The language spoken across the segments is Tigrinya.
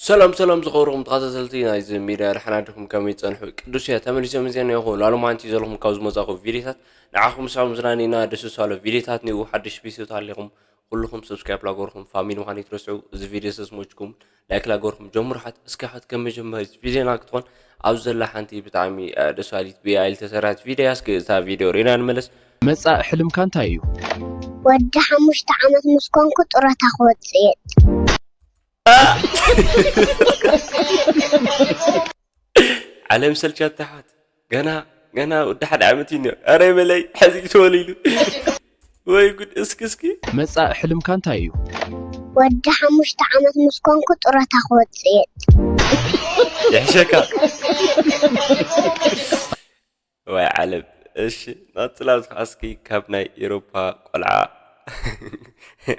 ሰላም ሰላም ዝኸበርኩም ተኸታተልቲ ናይዚ ሚድያ፣ ደሓን ዲኹም? ከመይ ጸንሑ? ቅዱስ እየ፣ ተመሊሰ መጺኤ እየ። ሎማዓንቲ ዘለኹም ካብ ዝመጻኹ ቪድዮታት ንዓኹም ሳብ ምዝናኒና ደስ ዝሳሎ ቪድዮታት ኒው ሓድሽ ቪድዮታት ኣለኹም። ኩልኹም ሰብስክራይብ ላገርኩም ፋሚሊ ምዃን ይትረስዑ። እዚ ቪድዮ ሰስሞችኩም ላይክ ላገርኩም ጀምሩ። ሓት እስኪ ሓት ከም መጀመሪ ቪድዮና ክትኾን ኣብ ዘላ ሓንቲ ብጣዕሚ ደስ ባሊት ብኤኣይ ዝተሰራሕት ቪድዮ እያ። እስኪ እታ ቪድዮ ሪና ንመለስ። መጻኢ ሕልምካ እንታይ እዩ? ወዲ ሓሙሽተ ዓመት ምስ ኮንኩ ጡረታ ክወጽእ እየ። ዓለም ሰልቻታ ሓት ገና ገና ወዲ ሓደ ዓመት እዩ። ኣረ በለይ ሕዚ ተወሊሉ። ወይ ጉድ። እስኪ እስኪ መጻኢ ሕልምካ እንታይ እዩ? ወዲ ሓሙሽተ ዓመት ምስ ኮንኩ ጡረታ ክወጽእ እየ። ይሕሸካ። ወይ ዓለም። እሺ ናጽላ ዝሓስኪ ካብ ናይ ኤሮፓ ቆልዓ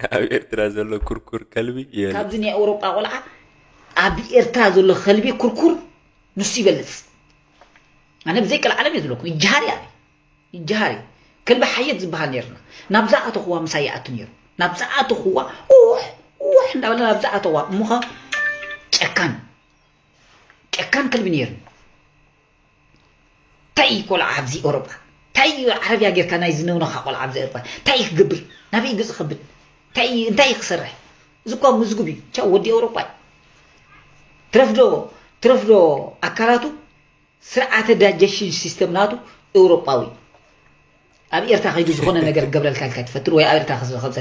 ኣብ ኤርትራ ዘሎ ኩርኩር ከልቢ ይበልጽ። ካብዚ ናይ ኤውሮጳ ቆልዓ ኣብ ኤርትራ ዘሎ ከልቢ ኩርኩር ንሱ ይበልጽ። ኣነ ብዘይ ቀልዓለም እየ ዝብለኩም፣ ይጀሃር እየ ኣነ። ይጀሃር እየ። ከልቢ ሓየት ዝበሃል ነይርና። ናብዛ ኣተኹዋ ምሳይ ይኣቱ ነይሩ። ናብዛ ኣተኹዋ ኡሕ ኡሕ እንዳበለ ናብዛ ኣተዋ። እሞኸ ጨካን ጨካን ከልቢ ነይሩ። እንታይ እዩ ቆልዓ ኣብዚ ኤውሮጳ? እንታይ እዩ ዓረብያ ጌርካ ናይ ዝነውነኻ ቆልዓ ኣብዚ ኤውሮጳ? እንታይ እዩ ክገብር? ናበይ ገጹ ከብል? እንታይ እዩ እንታይ እዩ ክሰርሕ? እዚ እኳ ምዝጉብ እዩ። ቻው ወዲ ኤውሮጳ እዩ። ትረፍዶ ትረፍዶ ኣካላቱ ስርዓተ ዳጀሽን ሲስተም ናቱ ኤውሮጳዊ። ኣብ ኤርትራ ከይዱ ዝኾነ ነገር ክገብረልካ ኢልካ ትፈትር ወይ ኣብ ኤርትራ ክዝኸብሰ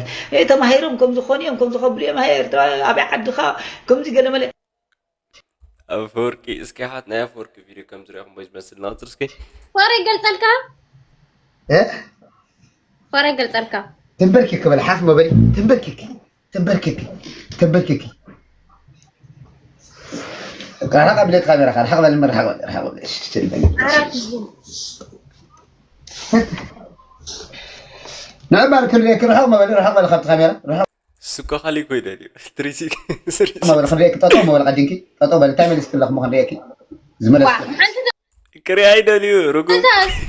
ተማሂሮም ከም ዝኾኑ እዮም ከም ዝኸብሉ እዮም። ሃይ ኤርትራ ኣበይ ዓድኻ ከምዚ ገለ መለ ኣፈወርቂ እስኪ ሓት ናይ ኣፈወርቂ ቪድዮ ከም ዝሪእኹም ወይ ዝመስል ናጽር እስኪ ወረ ገልጸልካ እ ወረ ገልጸልካ ትንበርኪ ክበል ሓፍ መበሊ ትንበርኪ ትንበርኪ ትንበርኪ ራሓቕ ኣብለት ካሜራ ራሓቕ በል ራሓቕ በል ራሓቕ በል ራሓቕ በል እሺ ትልበል ዓራት እዩ ንዕባር ክንሪኤኪ ርሓቕ መበሊ ርሓቕ በል ካብቲ ካሜራ ርሓቕ ስኮ ካሊ ኮይደ ድዩ ትሪሲ መበል ክንሪኤኪ ጠጠው መበል ቀዲንኪ ጠጠው በል እንታይ መሊስኪ ኣለኹ ሞ ክንሪኤኪ ዝመለስ ክሪኣይ ደልዩ ርጉም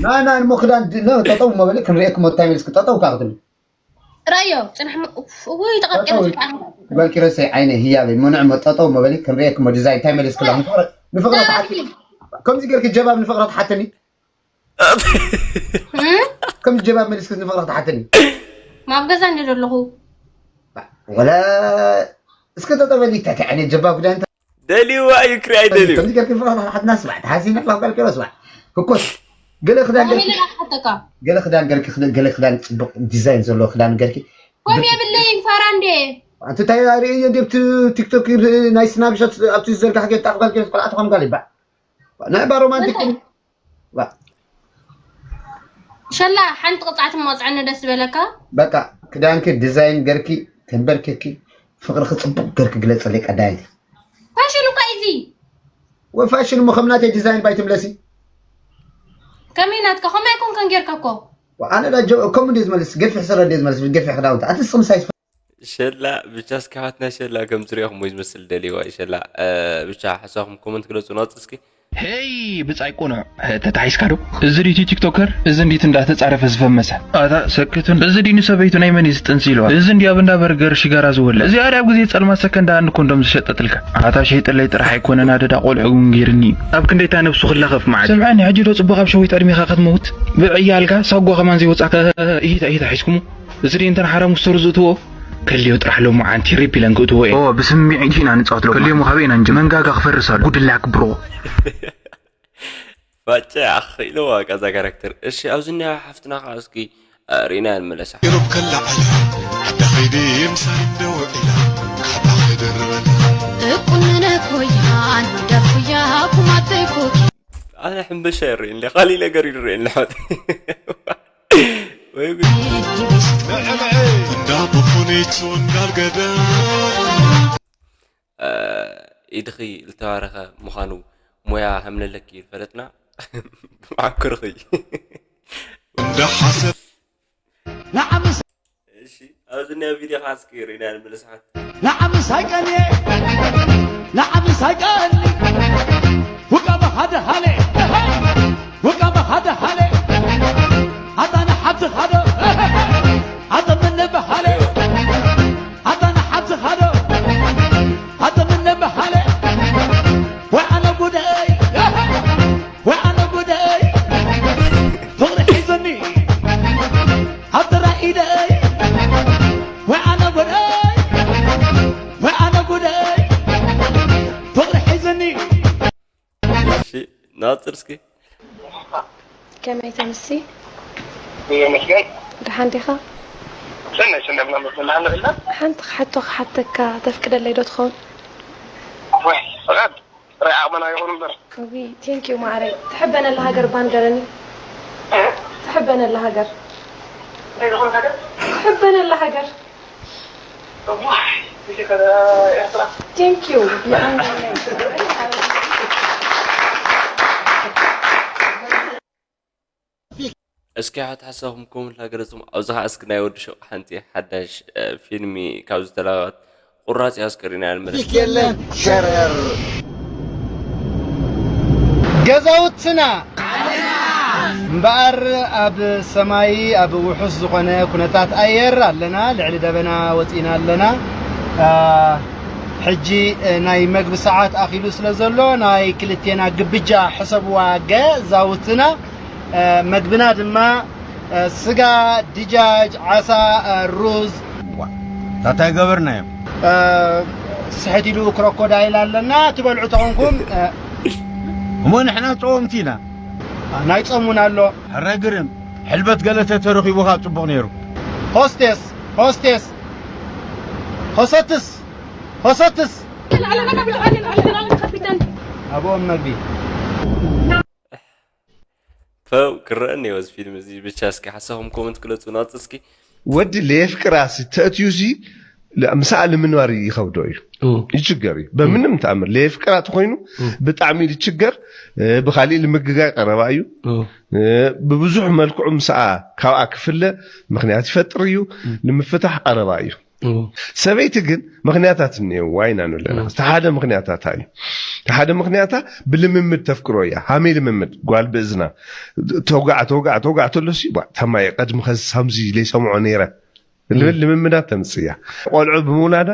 ና ና እሞ ክዳን ድ- ና ጠጠው መበል ክንሪኤኪ ሞ እንታይ መሊስኪ ጠጠው ካ ክትብል ራዮ ጽናሕ ወይ ተቐርቀረ ጠጠው በልኪ ረሰይ ዓይነ ህያበይ ምኑዕ ሞ ጠጠው መበል ክንሪኤኪ ሞ ዲዛይን እንታይ መሊስኪ ኣለኹ ንፍቕረ ንፍቕረ ተሓቲ ከምዚ ገርኪ ጀባብ ንፍቕረ ተሓተኒ ከም ጀባብ መሊስክስ ንፍቕሪ ክትሓተኒ ማብ ገዛ እንዲ ዘለኹ ወላ እስከ ተጠበሊ እንታይ ዓይነት ጀባብ ክዳን ደልዩ እዩ ክሪኣይ ደልዩ ከምዚ ገርኪ ፍቕሪ ሓትና ስማዕ ተሓሲኒ ፍቕሪ ገርኪ ስማዕ ህኮስ ገለ ክዳን ገርኪ ሓተካ ገለ ክዳን ገርኪ ገለ ክዳን ጽቡቕ ዲዛይን ዘለዎ ክዳን ገርኪ ኮም የብለይን ፋራ እንዴ ኣንቲ እንታይ ርእየ ዲብቲ ቲክቶክ ናይ ስናፕሻት ኣብቲ ዝዘርጋሕ ጌርታ ክዳን ገርኪ ቆልዓ ትኾን ጋል ይባዕ ናይ ባሮማንቲክ ሸላ ሓንቲ ቅጻዕቲ መቕጽዐኒ ደስ ዝበለካ በቃ ክዳንኪ ዲዛይን ገርኪ ተንበርኪኪ ፍቅርኪ ጽቡቅ ገርኪ ግለጽለይ ቀዳይቲ ፋሽን እኳ እዚ ወፋሽን እሞ ከም ናተይ ዲዛይን ባይትምለሲ ከመይ ናትካ ከማይ ኮንከን ጌርካ እኮ ኣነ ዳ ጀ- ከምኡ እንደ ዝመልስ ገፊሕ ስረ እንደ ዝመልስ ገፊሕ ክዳውንቲ ኣትስ ምሳይ ሸላ ብቻ እስኪ ሓትና ሸላ ከም ዝሪኦኹም ወይ ዝመስል ደልይዋ እዩ ሸላ እ፣ ብቻ ሓሳኹም ኮመንት ግለፁ ናውፅ እስኪ ሄይ ብጻይ ቁኑዕ ተታሒዝካ ዶ እዚ ድዩ ቲክቶከር እዚ እንዲት እንዳተጻረፈ ዝፈመሰ ኣታ ሰክትን እዚ ድዩ ንሰበይቱ ናይ መን እዩ ዝጥንሲ ኢለዋ እዚ እንዲ ኣብ እንዳ በርገር ሽጋራ ዝወለ እዚ ኣዲ ኣብ ግዜ ጸልማ ሰከንዳ ኣንድ ኮንዶም ዝሸጠትልካ ኣታ ሸይጥለይ ጥራሕ ኣይኮነን ኣደዳ ቆልዑ እውን ገይርኒ እዩ ኣብ ክንደይታ ነብሱ ክላኸፍ መዓት ስምዐኒ ሕጂ ዶ ጽቡቕ ኣብ ሸዊት ዕድሜኻ ክትመውት ብዕያልካ ሳጓ ከማን ዘይወጻካ ኢሂታ ኢሂታ ሒዝኩሞ እዚ ድዩ እንተን ሓራ ሙስተሩ ዝእትዎ ከልዮ ጥራሕ ሎሚ ዓንቲ ሪፕ ኢለን ክእትዎ እየ ኦ ብስምዒት ኢና ንጻወት ሎ ከልዮ ምኻበ ኢና እንጂ መንጋጋ ክፈርስ ኣሎ ጉድላክ ብሮ ፋጨ ኣኽኢልዋ ቃዛ ካራክተር እሺ ኣብዚ እኒኣ ሓፍትና ከዓ እስኪ እ፣ ርኢና ንመለሳ ኢሮብ ከላ ዓላ ዓዳ ኸይዲ ምሳይ ደው ኢላ ካባ ኸይደርበላ እቁንነ ኮይና ንደርኩያ ኩማተይ ኮኪ ኣነ ሕንበሻ ይርኢ እንደ ካሊእ ነገር ይርእ ኣለሖት ወይ ጉድ ንዕምዒ እንዳ ብኹኒቱ እንዳርገደ ኢድኺ ዝተባረኸ ምዃኑ ሞያ ሃምለለኪ ፈለጥና ብመዓኮርኺ እንዳሓሰብ እሺ ኣብዚ ናይ ቪድዮ ኻስኪ ርኢና ንምልስሓት ንዓምስ ኣይቀንየ ንዓሚ ሳይቀኒ ውቃበ ሓደ ሃለ ውቃበ ሓደ ሃለ ኣታ ንሓብቲ ሃዶ ኣታ ምንበ ሃለ ኣታ ንሓብቲ ሃዶ ኣታ ምንበ ሃለ ወይ ኣነ ጉደይ ወይ ኣነ ጉደይ ፍቕሪ ሒዙኒ ኣብ ጥራይ ኢደይ ወይ ኣነ ጉደይ ወይ ኣነ ጉደይ ፍቕሪ ሒዝኒ እሺ ናጽር እስኪ ከመይ ተምሲ ይመስገን ደሓን ዲኻ? ሰናይ ሰናይ ምናምን ብላ ንብላ ሓንቲ ሕቶ ክሓተካ ተፍቅደለይ ዶ ትኸውን? ወይ ፈቃድ ጥራይ ዓቕምና ይኹን እምበር ዊ ቴንክ ዩ ማዕረይ። ትሕበነላ ሃገር ባንደረኒ ትሕበነላ ሃገር እንታይ ዝኾነ ነገር ትሕበነላ ሃገር ዋይ እዚ ከ ኤርትራ ቴንክ ዩ እስኪ ሓት ሓሳብኩም ኮመንት ላገለጽኩም ኣብዚ ኸዓ እስኪ ናይ ወዲ ሸው ሓንቲ ሓዳሽ ፊልሚ ካብ ዝተላባት ቁራጽ እያ እስኪ ሪና ንመለስ የለን ሸረር ገዛውትና እምበኣር ኣብ ሰማይ ኣብ ውሑስ ዝኾነ ኩነታት ኣየር ኣለና፣ ልዕሊ ደበና ወፂና ኣለና። ሕጂ ናይ መግቢ ሰዓት ኣኺሉ ስለ ዘሎ ናይ ክልቴና ግብጃ ሕሰብዋ ገዛውትና። መግብና ድማ ስጋ፣ ድጃጅ፣ ዓሳ፣ ሩዝ። ታታይ ገበርናዮም ስሕት ኢሉ ክሮኮዳይል ኣለና ትበልዑ ተኾንኩም እሞ ንሕና ጸወምቲ ኢና ናይ ጸሙን ኣሎ ሕረ ግርም ሕልበት ገለ ተተረኺቡ ካብ ጽቡቕ ነይሩ ሆስቴስ ሆስቴስ ሆሰትስ ሆሰትስ ኣብኦም መግቢ ፈው ክረአኒ እዩ እዚ ፊልም እዚ ብቻ እስኪ ሓሳኹም ኮመንት ግለፁ ናፅ እስኪ ወዲ ለየፍቅራ ሲ ተእትዩ ሲ ምሳኣ ንምንባር ይኸብዶ እዩ ይችገር እዩ በምንም ተኣምር ለየፍቅራ ተኮይኑ ብጣዕሚ ይችገር ብካሊእ ንምግጋይ ቀረባ እዩ ብብዙሕ መልክዑ ምሳኣ ካብኣ ክፍለ ምክንያት ይፈጥር እዩ ንምፍታሕ ቀረባ እዩ ሰበይቲ ግን ምክንያታት እኒአዋ ኢና ንብለና እቲ ሓደ ምክንያታታ እዩ እቲ ሓደ ምክንያታ ብልምምድ ተፍቅሮ እያ ሃመይ ልምምድ ጓል ብእዝና ተውጋዕ ተውጋዕ ተውጋዕ ተሎሲ ታማየ ቀድሚ ከዚ ሳምዚ ለይሰምዖ ነይረ ልብል ልምምዳት ተምፅእ እያ ቆልዑ ብምውላዳ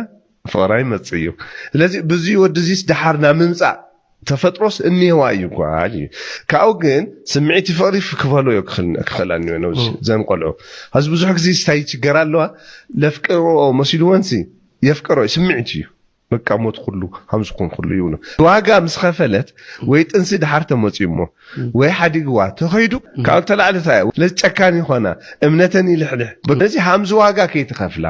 ፍቕራ ይመፅእ እዩ ስለዚ ብዙ ወዲ እዚስ ደሓር ናብ ምምፃእ ተፈጥሮስ እኒህዋ እዩ ጓል እዩ ካብኡ ግን ስምዒት ፍቕሪ ክፈለዮ ክኽእል ኣኒዮ ነብዚ ዘን ቆልዑ ሀዚ ብዙሕ ግዜ ስታይ ይችገር ኣለዋ ለፍቅርኦ መሲልወንሲ የፍቅሮ እዩ ስምዒት እዩ በቃ ሞት ኩሉ ሃምዚ ኩን ኩሉ ይብሉ ዋጋ ምስ ኸፈለት ወይ ጥንሲ ድሓር ተመፅዩ እሞ ወይ ሓዲግዋ ተኸይዱ ካብ ተላዕልታ እያ ስለዚ ጨካን ይኾና እምነተን ይልሕልሕ በዚ ሃምዚ ዋጋ ከይትኸፍላ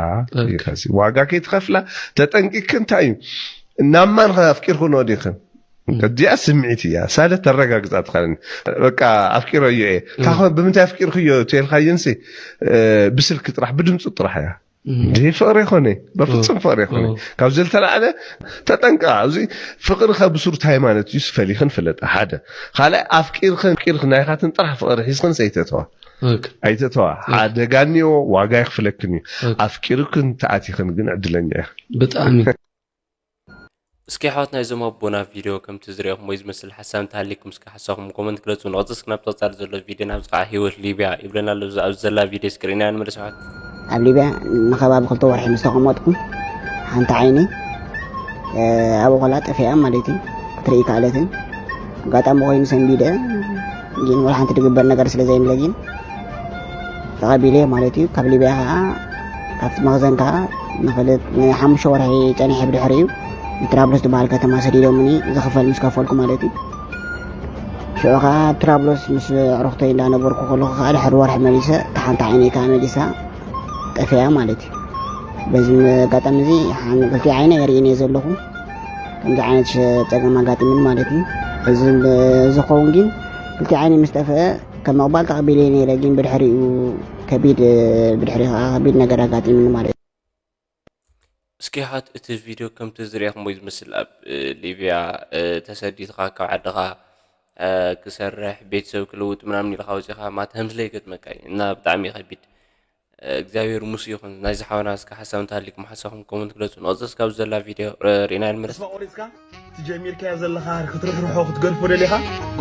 ዋጋ ከይትኸፍላ ተጠንቂክ እንታይ እዩ ናብ ማን ኣፍቂርክን ወዲኽን እዚኣ ስምዒት እያ ሳለ ተረጋግፃ ትኸለኒ በቃ ኣፍቂረዮ እየ ታኸ ብምንታይ ኣፍቂርክዮ ተልካየንሲ ብስልኪ ጥራሕ ብድምፁ ጥራሕ እያ እንዲህ ፍቅር የኮነ በፍጹም ፍቅር የኮነ ካብ ዝተላዕለ ተጠንቀ ኣብዚ ፍቅሪ ከብሱር ሃይማኖት እዩ ፈሊኽን ፍለጠ ሓደ ካልኣይ ኣፍቂርኽን ፍቂርክ ናይኻትን ጥራሕ ፍቅሪ ሒዝኽን ሰይተተዋ ኣይተተዋ ሓደጋ እኒኦ ዋጋ ይኽፍለክን እዩ ኣፍቂርክን ተኣቲኽን ግን ዕድለኛ ኢኽን ብጣዕሚ እስኪ ኣሕዋትና እዞም ኣቦና ቪድዮ ከምቲ ዝሪኦኹም ወይ ዝመስል ሓሳብ እንተሃሊኩም እስኪ ሓሳብኩም ኮመንት ግለፁ ንቐፅል እስኪ ናብቲ ቀፃሊ ዘሎ ቪድዮ ናብዚ ከዓ ህይወት ሊብያ ይብለና ኣሎ ኣብዚ ዘላ ቪድዮ እስኪ ርኢና ንመለስ ኣሕዋት ኣብ ሊብያ ንከባቢ ክልተ ወርሒ ምስ ተቐመጥኩ ሓንቲ ዓይነይ ኣብኡ ከላ ጠፊኣ ማለት እዩ ክትርኢ ይከኣለትን ኣጋጣሚ ኮይኑ ሰንቢደ ግን ወላ ሓንቲ ትግበር ነገር ስለ ዘይብለ ግን ተቐቢለ ማለት እዩ ካብ ሊብያ ከዓ ካብቲ መኽዘን ከዓ ንክልት ንሓሙሽተ ወርሒ ፀኒሐ ብድሕሪኡ ንትራብሎስ ዝበሃል ከተማ ሰዲዶምኒ ዝኽፈል ምስ ከፈልኩ ማለት እዩ ሽዑ ከዓ ትራብሎስ ምስ ኣዕሩኽተይ እንዳነበርኩ ከለኹ ከዓ ድሕሪ ወርሒ መሊሰ እታ ሓንቲ ዓይነይ ከዓ መሊሳ ጠፊኣ ማለት እዩ በዚ ኣጋጣሚ እዚ ክልቲኡ ዓይነ የርእየን እየ ዘለኹ ከምዚ ዓይነት ሸ- ፀገም ኣጋጢሙኒ ማለት እዩ። እዚ ብ- ዝኸውን ግን ክልቲኡ ዓይኒ ምስ ጠፍአ ከም ምቕባል ተቐቢለ ነይረ፣ ግን ብድሕሪኡ ከቢድ ብድሕሪኡ ከዓ ከቢድ ነገር ኣጋጢሙኒ ማለት እዩ። እስኪ ሓት እቲ ቪድዮ ከምቲ ዝሪእኹሞ ዝመስል ኣብ እ፣ ሊብያ እ፣ ተሰዲድኻ ካብ ዓድኻ እ፣ ክሰርሕ ቤተሰብ ክልውጥ ምናምን ኢልካ ወፂኻ ማት ህምስለ ይገጥመካ እዩ እና ብጣዕሚ እዩ ከቢድ እግዚኣብሔር ምስ ይኹን። ናይዚ ሓውና እስከ ሓሳብ እንተሃሊኩም ሓሳብኩም ኮመንት ግለጹ። ንቐጽል እስካብ ዘላ ቪድዮ ርኢና ንመለስ። ተስፋ ቆሪጽካ ትጀሚርካዮ ዘለኻ ክትርሕርሖ ክትገድፎ ደሊኻ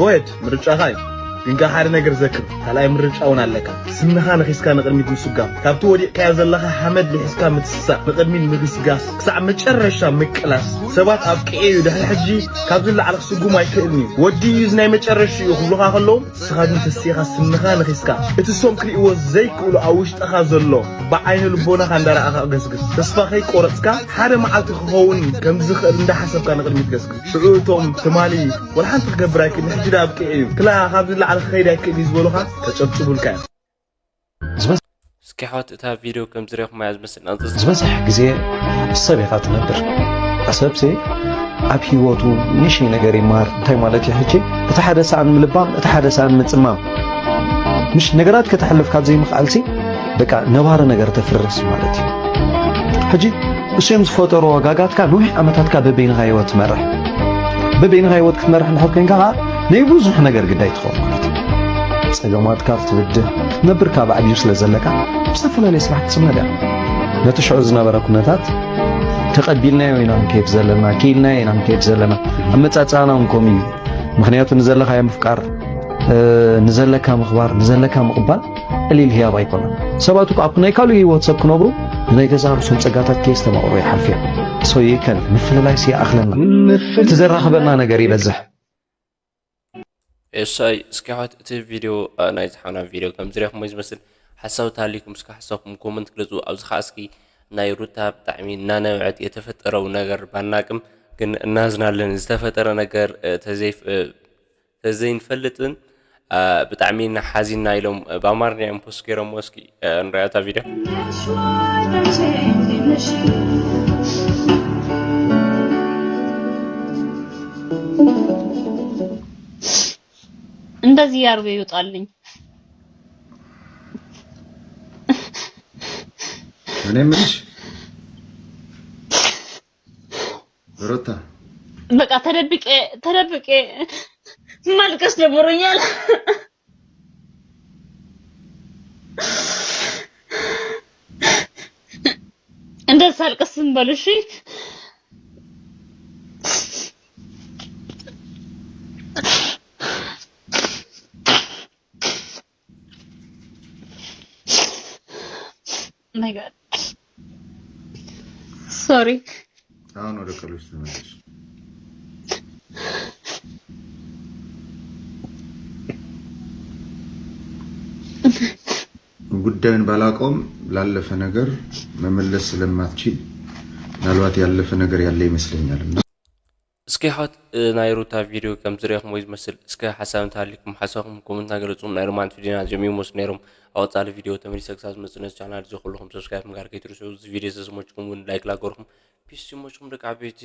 ጎየድ ምርጫኻ እዩ። ግን ከኣ ሓደ ነገር ዘክር፣ ካልኣይ ምርጫ እውን ኣለካ። ስንኻ ነኺስካ ንቕድሚት ምስጓም፣ ካብቲ ወዲቕካዮ ዘለኻ ሓመድ ልሒስካ ምትስሳእ፣ ንቕድሚት ምግስጋስ፣ ክሳዕ መጨረሻ ምቅላስ። ሰባት ኣብቂዐ እዩ፣ ድሕሪ ሕጂ ካብዚ ንላዕሊ ክስጉም ኣይክእልን እዩ፣ ወዲ እዩ፣ እዚ ናይ መጨረሻ እዩ ክብሉኻ ከለዉ፣ ንስኻ ግን ተሲኻ ስንኻ ነኺስካ፣ እቲ እሶም ክርእይዎ ዘይክእሉ ኣብ ውሽጥኻ ዘሎ ብዓይነ ልቦናኻ እንዳረኣኻ ገስግስ። ተስፋ ከይቆረጽካ፣ ሓደ መዓልቲ ክኸውን ከም ዝኽእል እንዳሓሰብካ ንቕድሚት ገስግስ። ሽዑ እቶም ትማሊ ወላ ሓንቲ ክገብር ኣይክእልን፣ ሕጂ ደኣ ኣብቂዐ እዩ፣ ክላ ካብዚ ንላዕሊ ክኸይድ ኣይክእልን እዩ ዝበሉኻ ከጨብጭቡልካ እዮም። እስኪ ኣሕዋት እታ ቪድዮ ከም ዝሪእኹም እያ ዝመስል ናንተ ዝበዝሕ ግዜ ሰብ ኢኻ ትነብር። ሰብሲ ኣብ ህይወቱ ንእሽተይ ነገር ይመሃር። እንታይ ማለት እዩ ሕጂ? እቲ ሓደ ሰኣን ምልባም፣ እቲ ሓደ ሰኣን ምጽማም። ምሽ ነገራት ከተሕልፍ ካብ ዘይምኽኣልሲ በቃ ነባሪ ነገር ተፍርስ ማለት እዩ። ሕጂ እሶም ዝፈጠሩ ዋጋጋትካ ነዊሕ ዓመታትካ በበይንኻ ህይወት ትመርሕ። በበይንኻ ህይወት ክትመርሕ እንድሕር ኮይንካ ከዓ ናይ ብዙሕ ነገር ግዳይ ትኸውን ማለት እዩ። ጸገማትካ ክትብድህ ክትነብር ካብ ዓብዩ ስለ ዘለካ ብዝተፈላለየ ስራሕ ትጽመድ እያ። ነቲ ሽዑ ዝነበረ ኩነታት ተቐቢልናዮ ኢና ንከይድ ዘለና፣ ክኢልናዮ ኢና ንከይድ ዘለና። ኣመጻጽኣና እውን ከምኡ እዩ። ምኽንያቱ ንዘለካዮ ምፍቃር፣ ንዘለካ ምኽባር፣ ንዘለካ ምቕባል ቀሊል ህያብ ኣይኮነን። ሰባት እኮ ኣብ ናይ ካልእ ህይወት ሰብ ክነብሩ ንናይ ገዛእ ርእሶም ጸጋታት ከየስተማቕሩ ይሓልፉ እዮም። ሰው ይከል ምፍልላይ ሲኣኽለና እቲ ዘራኽበና ነገር ይበዝሕ። እሳይ እስኪ ኣሕዋት እቲ ቪድዮ ናይ ዝሓና ቪድዮ ከም ዝሪእኹሞ ዝመስል ሓሳብ ተሃሊኩም እስከ ሓሳብኩም ኮመንት ግለፁ። ኣብዚ ከዓ እስኪ ናይ ሩታ ብጣዕሚ እናነብዐት የተፈጠረው ነገር ባናቅም ግን እናዝናለን ዝተፈጠረ ነገር ተዘይንፈልጥን ብጣዕሚ ሓዚንና ኢሎም ብኣማርኛ እዮም ፖስት ገይሮሞ። እስኪ ንሪኣ እታ ቪድዮ። እንደዚህ ያርጎ ይውጣልኝ። እኔ የምልሽ ሩታ በቃ ተደብቄ ተደብቄ ማልቀስ ጀምሮኛል። እንደዛ አልቅስ ዝም በሉ እሺ። My God. Sorry. አሁን ወደ ቀልብሽ ተመለሽ። ጉዳዩን ባላቆም ላለፈ ነገር መመለስ ስለማትችል ምናልባት ያለፈ ነገር ያለ ይመስለኛል እና እስኪ ኣሕዋት ናይ ሩታ ቪድዮ ከም ዝሪእኹሞ ዝመስል እስከ ሓሳብ እንተሃሊኩም ሓሳብኩም ኮመንት ናገለጹ። ናይ ሮማንት ቪድዮና ጀሚሩ መስ ነይሮም ኣብ ቀጻሊ ቪድዮ ተመሊሰ ክሳብ ዝመጽእ ነዚ ቻናል እዚ ኩልኹም ሰብስክራይብ ምግባር ከይትርስዑ። እዚ ቪድዮ ተዝመችኩም እውን ላይክ ላገርኩም ፒስ ይመችኩም ደቂ ዓበይቲ።